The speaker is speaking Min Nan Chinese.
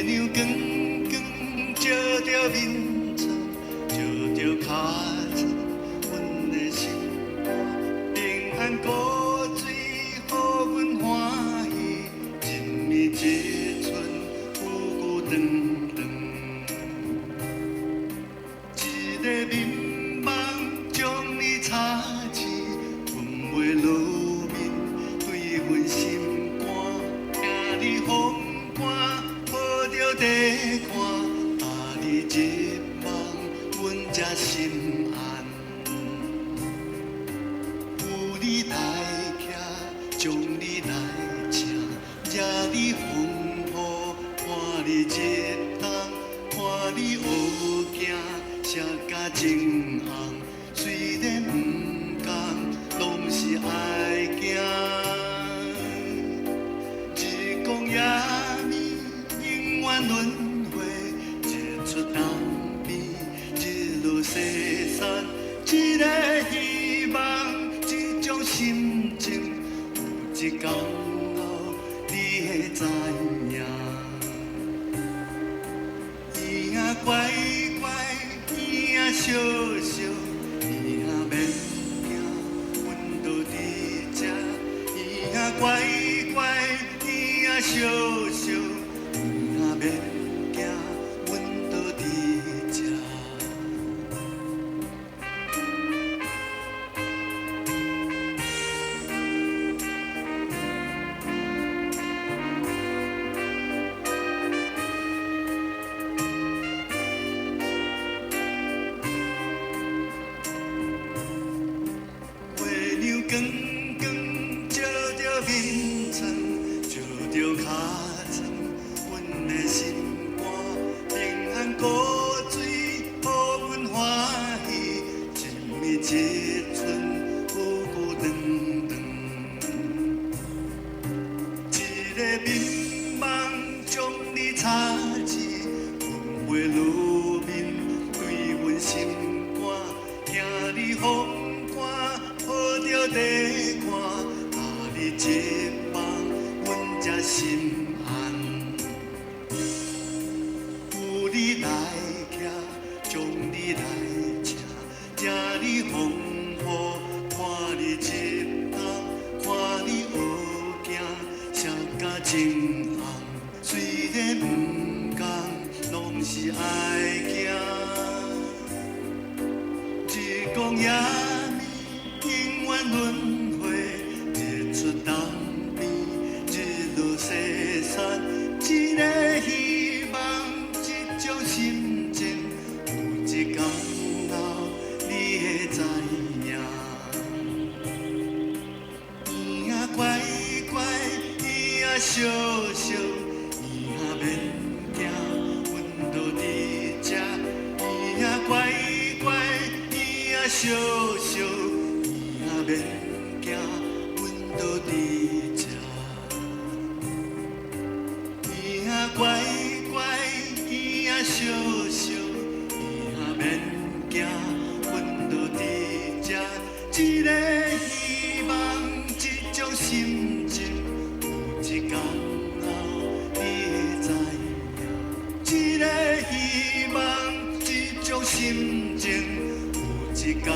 娘光光照著眠床，照著尻川，阮的心肝。平安古水，予阮歡喜，一暝一春，久久長長。一个眠夢將你插翅，睏袂落眠，對阮心肝。聽你風寒，抱著地寒，啊你入夢，阮才心安。有你來徛，將你來請，惹你風雨，看你一冬，看你學行，寫甲情紅。雖然毋仝，攏是愛行。日光夜暝，永遠輪迴，日出東邊，日落西山，一个希望，一種心情，有一工後，你會知影。耳仔乖乖，耳仔燒燒，耳仔免驚，阮都佇這。耳仔乖乖，耳仔燒燒，耳仔免驚，阮都佇這。月娘光光照著眠床，照著尻川，阮的心肝。平安古水，予阮歡喜，一暝一春，久久長長。一个眠夢將你插翅，睏袂落眠，對阮心肝。聽你風寒，抱著地寒，啊你入夢，阮才心安。有你來徛，將你來請，聽你風雨，看你一冬，看你學行，寫甲情紅。雖然毋仝，攏是愛行。日光夜暝，永遠輪迴，日出東邊，日落西山，一个希望，一種心情，有一工後，你會知影。耳仔乖乖，耳仔燒燒，耳仔免驚，阮都佇這。耳仔乖乖，耳仔燒燒，耳仔免驚，阮都佇這。耳仔乖乖，耳仔燒燒，耳仔免驚，阮都佇這。一个希望，一種心情，有一工後，你會知影。一个希望，一種心情，有一工